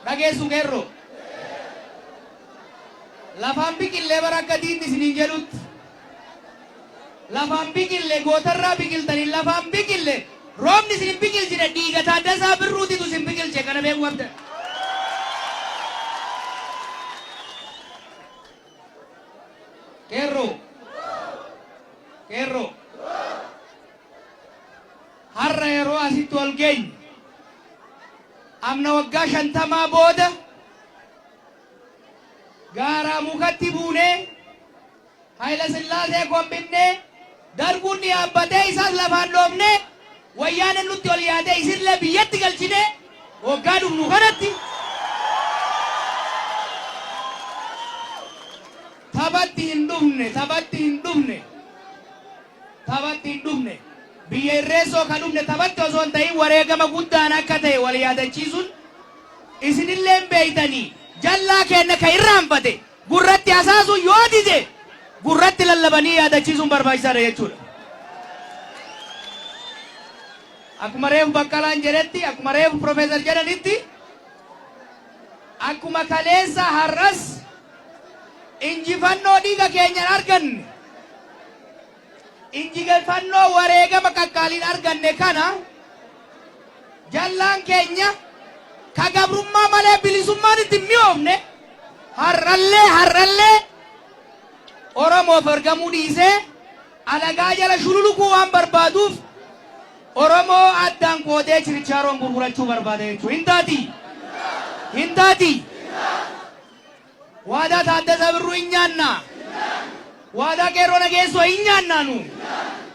Dhageessu qeerroo? Lafaan biqillee bara akka diinni isiniin jedhutti. Lafaan biqille gootarraa biqiltanii lafaan biqille roobni isin hin biqilchine dhiiga Taaddasaa Birruutitu isin biqilche kana beekuu qabdan. Qeerroo. Qeerroo. Har'a yeroo asitti wal geenyu amna waggaa 50 booda gaaraa mukatti buunee Hayila Sillaasee gombifnee Darguun ni yaabbatee isaas lafaan dhoofnee Wayyaaneen nutti ol yaatee isinillee biyyatti galchinee waggaa dhufnu kanatti taphatti hin dhufne taphatti hin dhufne taphatti hin dhufne biyya irreessoo ka dhufne taphatti osoo hin ta'in wareegama guddaan akka ta'e wal yaadachiisuun isinilleen beeytanii jallaa keenna ka irraanfate gurratti hasaasuun yoo dide gurratti lallabanii yaadachiisuun barbaachisaadha jechuudha. Akkuma reefu Baqqalaan jedhetti, akkuma reefu Profeesar jedhanitti, akkuma kaleessa har'as injifannoo dhiiga keenyan arganne, injifannoo wareegama qaqqaaliin arganne kana jallaan keenya ka gabrummaa malee bilisummaan itti hin mi'oofne har'allee har'allee Oromoof ergamuu dhiisee alagaa jala shululukuu waan barbaaduuf Oromoo addaan qoodee chirichaaroon gurgurachuu barbaada jechuudha. Hin taati! Hin taati! Waadaa Taaddasaa Birruu hin nyaanna! Waadaa Qeerroo Nageessoo hin nyaannaa nu!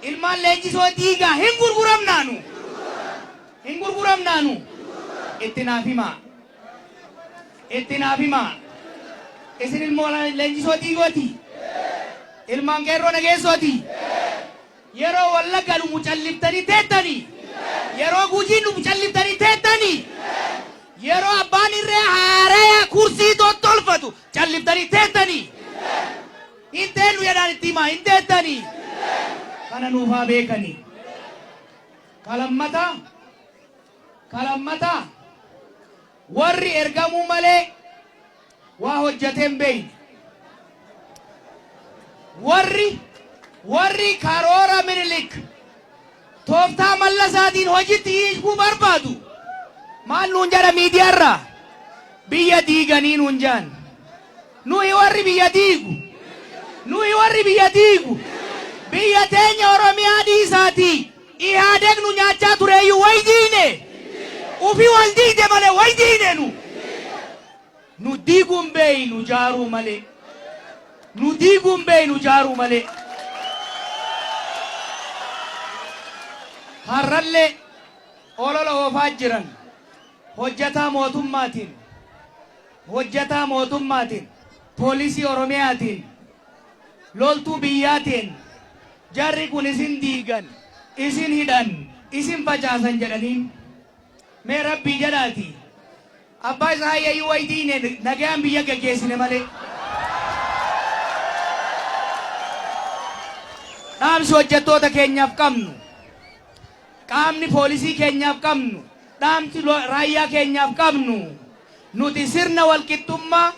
Ilmaan Leenjisoo Diigaa hin gurguramnaa nu! Hin gurguramnaa nu! Itti naaf himaa! Itti naaf himaa! Isin ilmoo Leenjisoo Diigooti? Ilmaan Qeerroo Nageessooti? Yeroo Wallagga dhumu calliftanii teettanii? Yeroo Gujiin dhumu calliftanii teettanii? Yeroo abbaan irree haaraya kursii tottolfatu calliftanii teettanii? Hin teennu jedhaan itti himaa hin teettanii? Kana nuuf haa beekanii. Ka lammataa, ka lammataa warri ergamuu malee waa hojjatee hin beeyne. Warri warri karoora Minilik tooftaa Mallasaatiin hojitti hiikuu barbaadu maal nuun jedha miidiyaarraa? Biyya diiganii nuun jedhan. Nuyi warri biyya diigu nuyi warri biyya diigu biyya teenya Oromiyaa dhiisaatii Ihaadeg nu nyaachaa tureeyyuu way diine? Ufi wal diigde malee way diine nu? Nu diiguu hin beeynu jaaruu malee. Nu diiguu hin beeynu jaaruu malee. Har'allee olola oofaa jiran hojjataa mootummaatiin, hojjataa mootummaatiin, poolisii Oromiyaatiin, loltuu biyyaatiin jarri kun isin diigan, isin hidhan, isin facaasan jedhanii mee Rabbii jedhaatii Abbaa Tsahaayeeyyuu way diine nagayaan biyya gaggeessine malee. Dhaamsi hojjettoota keenyaaf qabnu, qaamni poolisii keenyaaf qabnu, dhaamsi raayyaa keenyaaf qabnu nuti sirna walqixxummaa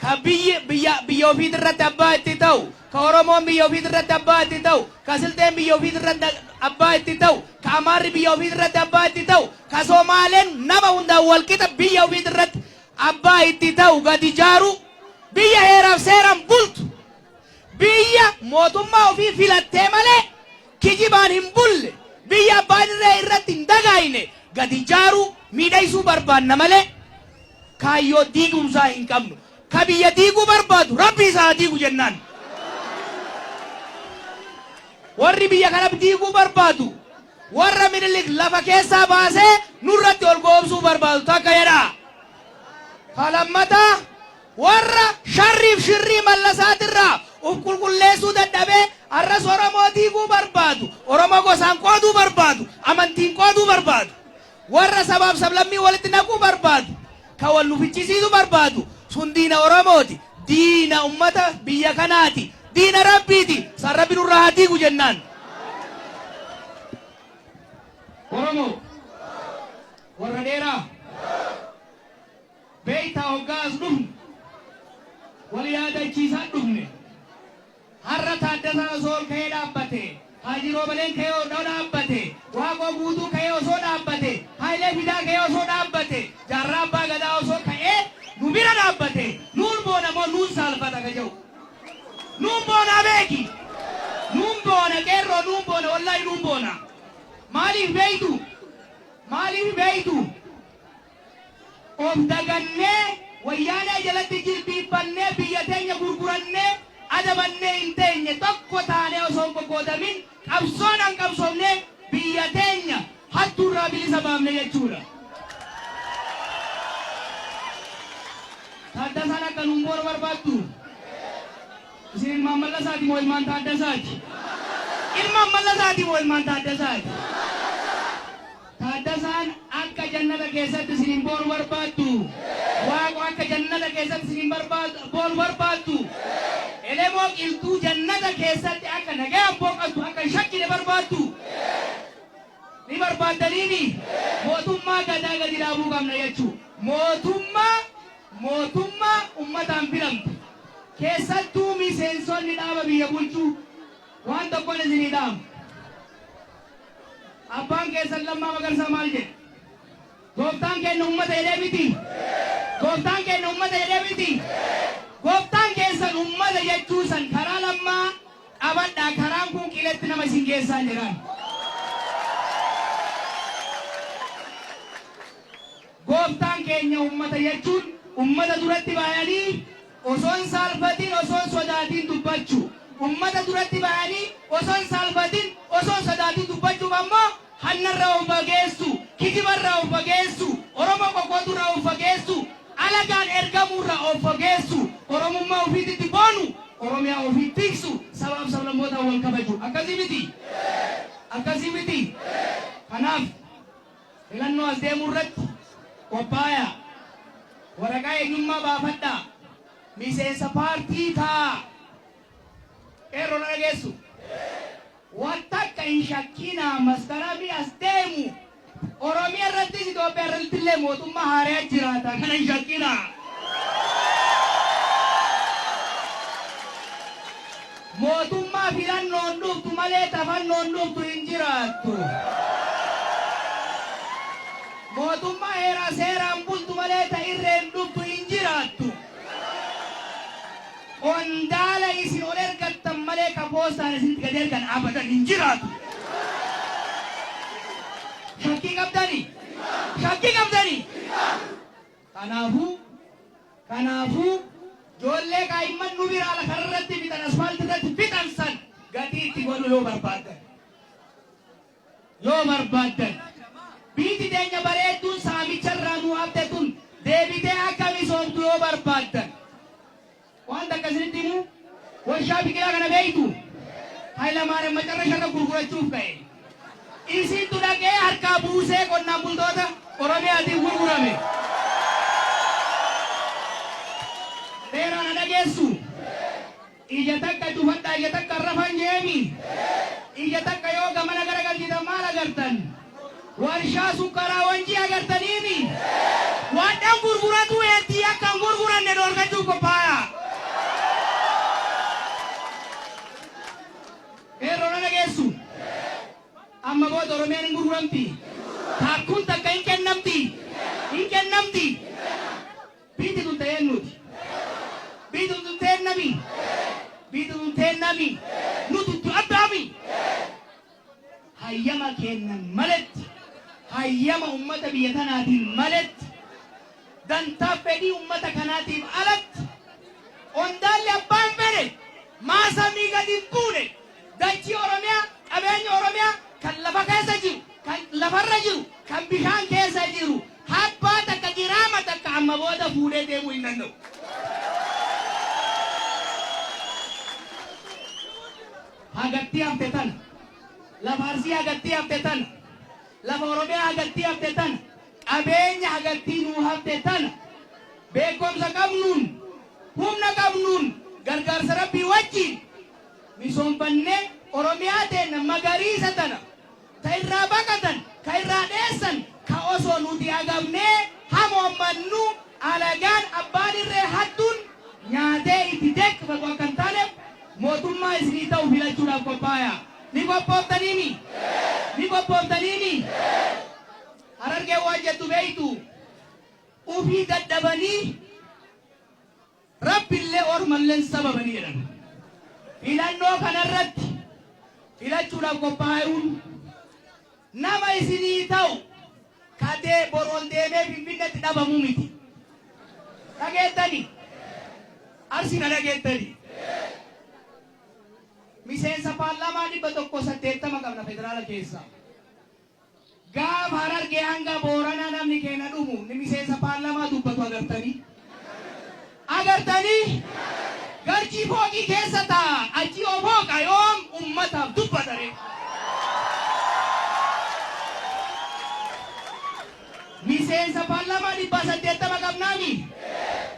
Ka biyyi biyya biyya ofiitirratti abbaa itti ta'u, ka Oromoon biyya ofiitirratti abbaa itti ta'u, ka Silxeen biyya ofiitirratti abbaa itti ta'u, ka Amaarri biyya ofiitirratti abbaa itti ta'u, ka Somaaleen nama hundaan walqixa biyya ofiitirratti abbaa itti ta'u gad ijaaruu, biyya heeraaf seeraan bultu, biyya mootummaa ofii filattee malee kijibaan hin bulle, biyya abbaan irree irratti hin dagaayne gad ijaaruu, miidhaysuu barbaanna malee kaayyoo diigumsaa hin qabnu. Ka biyya diiguu barbaadu Rabbi isa haa diigu jennaan. Warri biyya kana diiguu barbaadu warra Minilik lafa keessaa baasee nurratti ol goobsuu barbaadu takka jedhaa. Ka lammataa warra sharriif shirrii Mallasaatirraa uf qulqulleessuu dadhabee arras Oromoo diiguu barbaadu, Oromoo gosaan qooduu barbaadu, amantiin qooduu barbaadu. Warra sabaaf sablammii walitti naquu barbaadu, ka wal nu ficcisiisuu barbaadu, sun diina Oromooti, diina ummata biyya kanaati, diina Rabbiiti, san Rabbi nurraa haa diigu jennaan. Oromoo! Warra dheeraa! Beeytaa hoggaa as dhufnu wal yaadachiisaa dhufne. Har'a Taaddasaan osoo ol ka'ee dhaabbate, Haajii Roobaleen ka'ee osoo dhaabbate, Waaqoo Guutuu ka'ee osoo dhaabbate, Hayilee Fidaa ka'ee osoo dhaabbate, Jaarraa Abbaa Gadaa osoo ka'ee nu bira dhaabbate, nuun boona moo nuun saalfata ka jedhu. Nuun boonaa beeki. Nuun boona qeerroo, nuun boona, wallaahi nuun boona. Maaliif beeytu? Maaliif beeytu? Of dagannee Wayyaanee jalatti jilbiiffannee biyya teenya gurgurannee adabannee hin teenye. Tokko taanee osoo hin qoqqoodamin qabsoodhaan qabsoofnee biyya teenya hattuurraa bilisa baafne jechuudha. Taaddasaan akka nuun boonu barbaadduu? Isin ilmaan Mallasaati moo ilmaan Taaddasaati? Ilmaan Mallasaati moo ilmaan Taaddasaati? Taaddasaan akka jannata keessatti isiniin boonu barbaaddu? Waaqo akka jannata keessatti isiniin boonu barbaaddu? Elemoo Qilxuu jannata keessatti akka nagayaan boqattu akka hin shakkine barbaaddu? Ni barbaaddaniimi? Mootummaa Gadaa gadi dhaabuu qabna jechuu. Mootummaa mootummaa ummataan filamte. Keessattuu miseensonni dhaaba biyya bulchuu waan tokkon isinii dhaama. Abbaan keessan Lammaa Magarsaa maal jedhe? Gooftaan keenna ummata jedhee miti? Gooftaan keenna ummata jedhee miti? Gooftaan keessan ummata jechuu san karaa Lammaa qabadhaa, karaan kun qiletti nama isin geessaan jedhaan. Gooftaan keenya ummata jechuun ummata duratti bayanii osoo hin saalfatin, osoo hin sodaatin dubbachuu. Ummata duratti bayanii osoo hin saalfatin, osoo hin sodaatin dubbachuuf ammoo hannarraa of fageessu, kijibarraa of fageessu, Oromoo qoqqooduurraa of fageessu, alagaan ergamuurraa of fageessu, Oromummaa ofiititti boonu, Oromiyaa ofii tiksu, sabaaf sablammootaan wal kabaju. Akkasii miti? Akkasii miti? Kanaaf filannoo as deemuu irratti qophaayaa. Waraqaa eenyummaa baafadhaa. Miseensa paartii ta'aa. Qeerroo na dhageessu? Waan takka hin shakkinaa, Maskaramii as deemu Oromiyaa irrattis Itoophiyaa irratti illee mootummaa haaraya jiraata, kana hin shakkinaa. Mootummaa filannoon dhuftu malee tafannoon dhuftu hin jiraattu. Mootummaa heeraa seeraan bultu malee ta irreen dhuftu hin jiraattu. Qondaala isin ol ergattan malee ka poostaan isinitti gad ergan abadan hin jiraatu. Shakkii qabdani? Shakkii qabdani? Kanaafuu kanaafuu joollee kaa'imman nu biraa lafarratti fixan, asfaaltii irratti fixan san gatii itti godhuu yoo barbaaddan. Yoo barbaaddan. Biiti teenya bareedduun saamicha irraa nuu hafte tun deebitee akka misoomtu yoo barbaaddan. Waan takka isinitti himuu? Warshaa biqilaa kana beektu? Hayilamaariyaam macarrasha irra gurgurachuuf ka'e. Isintu dhaqee harkaa buusee qonnaan bultoota Oromiyaatiin gurgurame. Dheeraa na dhageessu? Ija takka cufadhaa, ija takka rafan jeemi. Ija takka yoo gamana garagalchitan maal agartan? Warshaa sukkaraa Wanjii agartaniimi? Waadhan gurguratuu heddii akka hin gurguranne dhoorkachuuf qophaayaa. Qeerroo na dhageessu? Amma booda Oromiyaan hin gurguramti? Taakkuun takka hin kennamti? Hin kennamti? Biiti tun ta eennuuti? Biiti tun teennami? Biiti tun teennami? Nutu itti abbaami? Hayyama keennan maletti, hayyama ummata biyya tanaatiin maletti, dantaa fedhii ummata kanaatiif alatti, qondaalli abbaan fedhe maa samii gad hin buune, dachii Oromiyaa, qabeenya Oromiyaa kan lafa keessa jiru, kan lafarra jiru, kan bishaan keessa jiru, habbaa takka, giraama takka amma booda fuudhee deemuu hin danda'u. Hagattii hafte tana, lafa Arsii hagattii hafte tana, lafa Oromiyaa hagattii hafte tana, qabeenya hagattii nuu hafte tana, beekomsa qabnuun, humna qabnuun, gargaarsa Rabbii wajjiin misoomfannee Oromiyaa teenna magariisa tana ta irraa baqatan, ka irraa dheessan, ka osoo nuti agabnee hamoommannu alagaa. Mootummaa isinii ta'u filachuudhaaf qophaayaa. Ni qophooftaniimi? Ni qophooftaniimi? Harargeen waan jettu beeytu? Ufii dadhabanii Rabbillee ormalleen sababanii jedhan. Filannoo kanarratti filachuudhaaf qophaayuun nama isinii ta'u ka dee bor ol deemee Finfinnetti dhabamu miti. Dhageettani? Arsii na dhageettani? Miseensa paarlaamaa 180 qabna federaala keessaa. Gaafa Harargee hanga Booranaa namni keenya dhumu ni miseensa paarlaamaa dubbatu agartanii? Agartanii? Garjii fooqii keessa taa'a, achii ofooqa yoom ummataaf dubbata ree? Miseensa paarlaamaa 180 qabnaami?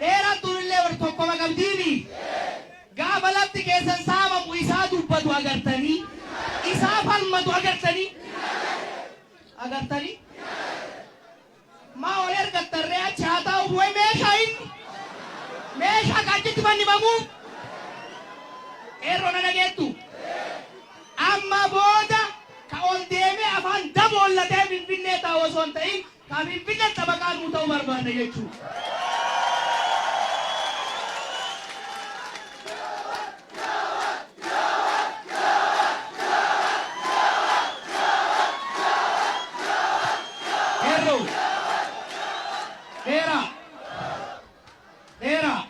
Dheerattuun illee bar tokkoma qabdiimi? Gaafa lafti keessan saamamu isaa dubbatu agartanii? Isaa falmatu agartanii? Agartanii? Maa ol ergattan ree achi haa taa'uuf way meeshaa inni? Meeshaa ka achitti fannifamuuf? Qeerroo na dhageettu? Amma booda ka ol deemee afaan daboollatee Finfinnee taa'u osoo hin ta'in ka Finfinnee xabaqaa nuu ta'u barbaanna jechuudha. Qeerroo! Dheeraa! Dheeraa!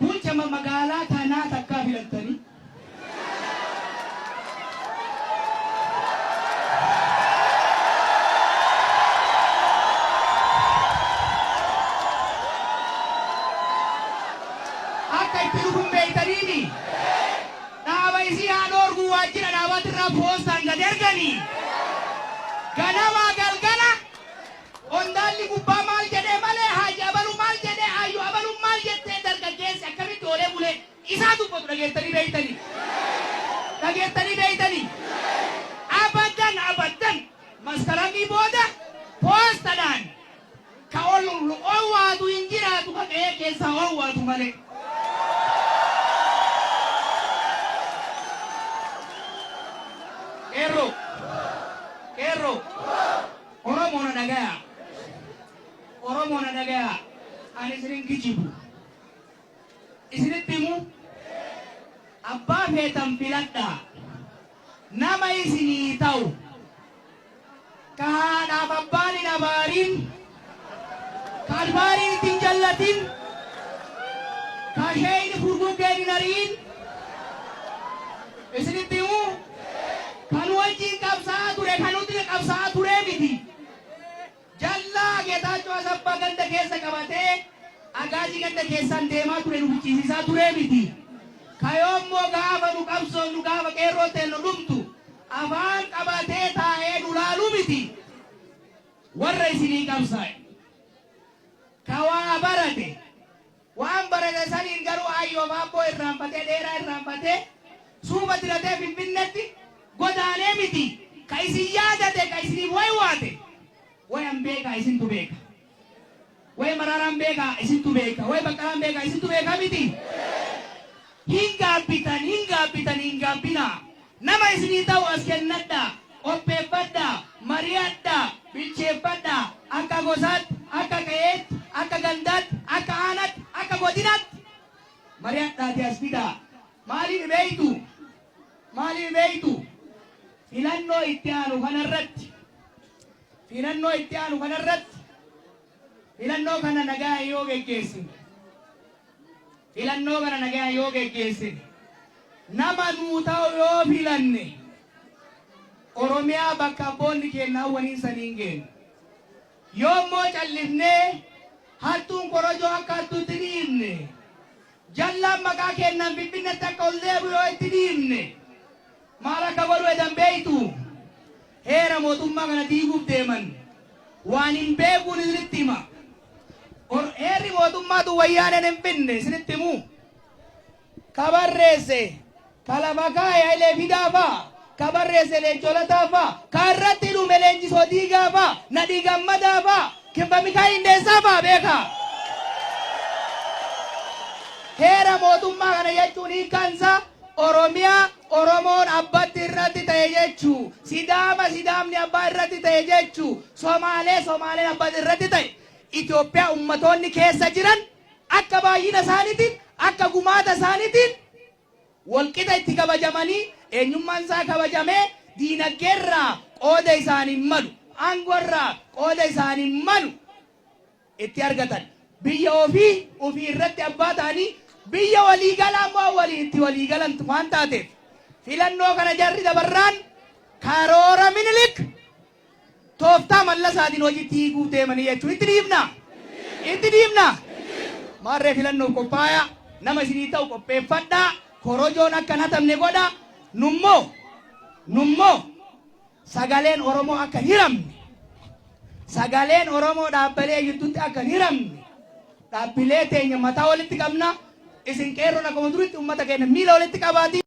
Bulcha magaalaa tanaa takkaa filattanii? Akka itti dhufun beeytaniimi? Dhaaba isii haa dhoorgu waajjira dhaabaatirraa poostaan gad erganii. Ganamaa galgala qondaalli gubbaa maal jedhee malee haaji abalu maal jedhee aayyo abalu maal jettee dargaggeessi akkamitti oolee bulee isaa dubbatu dhageettanii beeytanii? Dhageettanii beeytanii? Abadan abadan Maskaramii booda poostadhaan ka ol owwaatu hin jiraatu ka qe'ee keessaa owwaatu malee. Qeerroo! Qeerroo! Oromoo na dhagayaa. Oromoo na dhagayaa. Ani isin hin kijibu. Isinitti himu abbaa feetan filadhaa. Nama isinii ta'u ka haadhaaf abbaan hin abaarin, ka adbaariin itti hin jallatin, ka sheeyni furguggeen hin ari'in. Isinitti himu kan wajjin qabsaa'aa ture kan nuti qabsaa'aa turee miti. Jallaa Geetaachoo Asaffaa ganda keessa qabatee Agaazii ganda keessaan deemaa ture nu ficcisiisaa turee miti. Ka yoommoo gaafa nu qabsoofnu gaafa qeerroon teenna dhumtu afaan qabatee taa'ee nu laaluu miti. Warra isinii qabsaa'e. Ka waa barate. Waan barate saniin garuu aayyoof aabboo irraanfatee dheeraa irraanfatee suufa diratee Finfinnetti godaanee miti. Ka isin yaadate ka isiniif waywaate way an beekaa isintu beeka. Way Maraaraan beekaa isintu beeka. Way Baqqalaan beekaa isintu beeka miti. Hin gaabbitan hin gaabbitan hin gaabbinaa. Nama isinii ta'u as kennadhaa, qopheeffadhaa, mari'adhaa, bilcheeffadhaa, akka gosaatti, akka qe'eetti, akka gandaatti, akka aanaatti, akka godinaatti mari'adhaatii as fidaa. Maaliif beektu? Maaliif beektu? Filannoo itti aanu kanarratti filannoo itti aanu kanarratti filannoo kana nagaa yoo geggeessine filannoo kana nagaa yoo geggeessine nama nuu ta'u yoo filanne Oromiyaa bakka abboonni keenya hawwaniin saniin geenna. Yoo immoo callifnee hattuun korojoo akka hattuutti dhiibne jallaan maqaa keenyaan Finfinnetti akka ol deebi'u yoo itti dhiibne maal akka godhu edan beektu? Heera mootummaa kana diiguuf deeman waan hin beekuun isinitti hima. Heerri mootummaatu Wayyaaneen hin finne isinitti himu. Ka barreesse ka lafa kaa'e Hayilee Fidaa fa'a, ka barreesse Leencoo Lataa fa'a, ka irratti dhume Leenjisoo Diigaa fa'a, Nadhii Gammadaa fa'a, Kinfa Mikaa'el Hindeessaa fa'a beekaa. Heera mootummaa kana jechuun hiikkaan isaa Oromiyaa Oromoon abbatti irratti ta'e jechuu, Sidaama Sidaamni abbaa irratti ta'e jechuu, Somaalee Somaaleen abbatti irratti ta'e. Itoophiyaa ummatoonni keessa jiran akka baay'ina isaaniitiin, akka gumaata isaaniitiin walqixa itti kabajamanii, eenyummaan isaa kabajamee, diinagdeerraa qooda isaaniin malu, aangoorraa qooda isaaniin malu itti argatan. Biyya ofii ofii irratti abbaa ta'anii, biyya waliigalaa immoo walii itti waliigalan waan taateef, filannoo kana jarri dabarraan karoora Minilik tooftaa Mallasaatiin hojiitti hiikuuf deemanii jechuu. Itti dhiibna, itti dhiibna. Maarree, filannoof qophaayaa, nama isinii ta'u qopheeffadhaa, korojoon akka hin hatamne godha. Nummoo sagaleen Oromoo akka hin hiramne, sagaleen Oromoo dhaabbilee gidduutti akka hin hiramne, dhaabbilee teenya mataa walitti qabna. Isin qeerroon akkuma duritti ummata keenya miila walitti qabaati.